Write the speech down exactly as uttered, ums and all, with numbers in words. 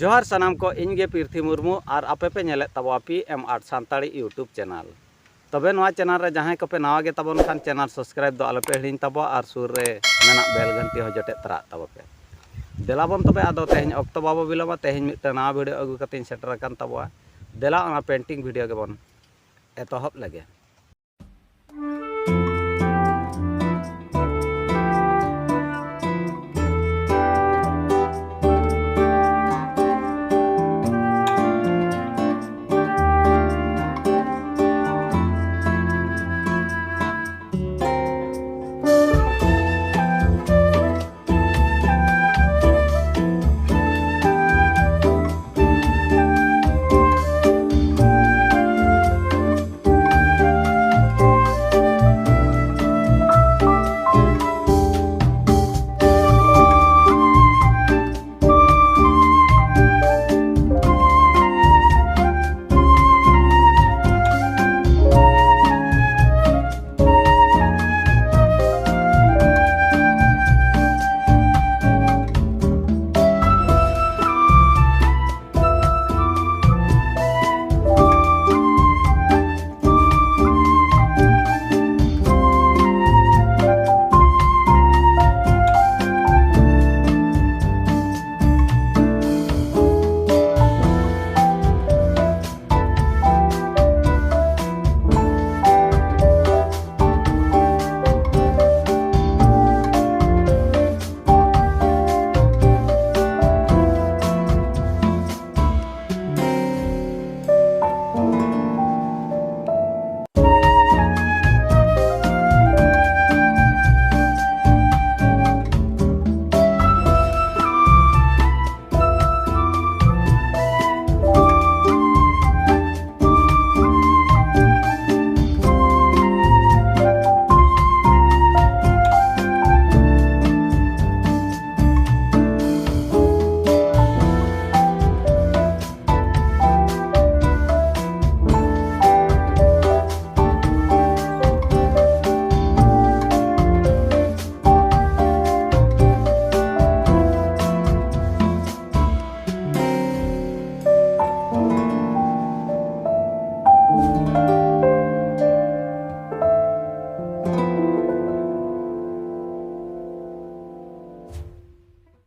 ᱡᱚᱦᱟᱨ ᱥᱟᱱᱟᱢ ᱠᱚ, ᱤᱧ ᱜᱮ ᱯᱤᱨᱛᱷᱤ ᱢᱩᱨᱢᱩ ᱟᱨ ᱟᱯᱮ ᱯᱮ ᱧᱮᱞᱮᱫ ᱛᱟᱵᱚᱣᱟ P M art Santali YouTube channel. ᱛᱚᱵᱮ ᱱᱚᱣᱟ ᱪᱮᱱᱮᱞ ᱨᱮ ᱡᱟᱦᱟᱸᱭ ᱠᱚᱯᱮ ᱱᱟᱣᱟ ᱜᱮ ᱛᱟᱵᱚᱱ ᱠᱷᱟᱱ ᱪᱮᱱᱮᱞ ᱥᱟᱵᱥᱠᱨᱟᱭᱤᱵ ᱫᱚ ᱟᱞᱚᱯᱮ ᱦᱤᱲᱤᱧ ᱛᱟᱵᱚᱣᱟ ᱟᱨ ᱥᱩᱨ ᱨᱮ ᱢᱮᱱᱟᱜ ᱵᱮᱞ ᱜᱷᱟᱱᱴᱤ ᱦᱚᱸ ᱡᱚᱴᱮᱫ ᱛᱚᱨᱟᱜ ᱛᱟᱵᱚ ᱯᱮ᱾ ᱫᱮᱞᱟ ᱵᱚᱱ ᱛᱚᱵᱮ ᱟᱫᱚ ᱛᱮᱦᱮᱧ ᱚᱠᱛᱚ ᱵᱟᱵᱚ ᱵᱤᱞᱚᱢᱟ, ᱛᱮᱦᱮᱧ ᱢᱤᱫᱴᱟᱝ ᱱᱟᱣᱟ ᱵᱷᱤᱰᱤᱭᱳ ᱟᱹᱜᱩ ᱠᱟᱛᱮᱧ ᱥᱮᱴᱮᱨ ᱟᱠᱟᱱ ᱛᱟᱵᱚᱣᱟ᱾ ᱫᱮᱞᱟ ᱚᱱᱟ ᱯᱮᱱᱴᱤᱝ ᱵᱷᱤᱰᱤᱭᱳ ᱜᱮᱵᱚᱱ ᱮᱛᱚᱦᱚᱵ ᱞᱮᱜᱮ᱾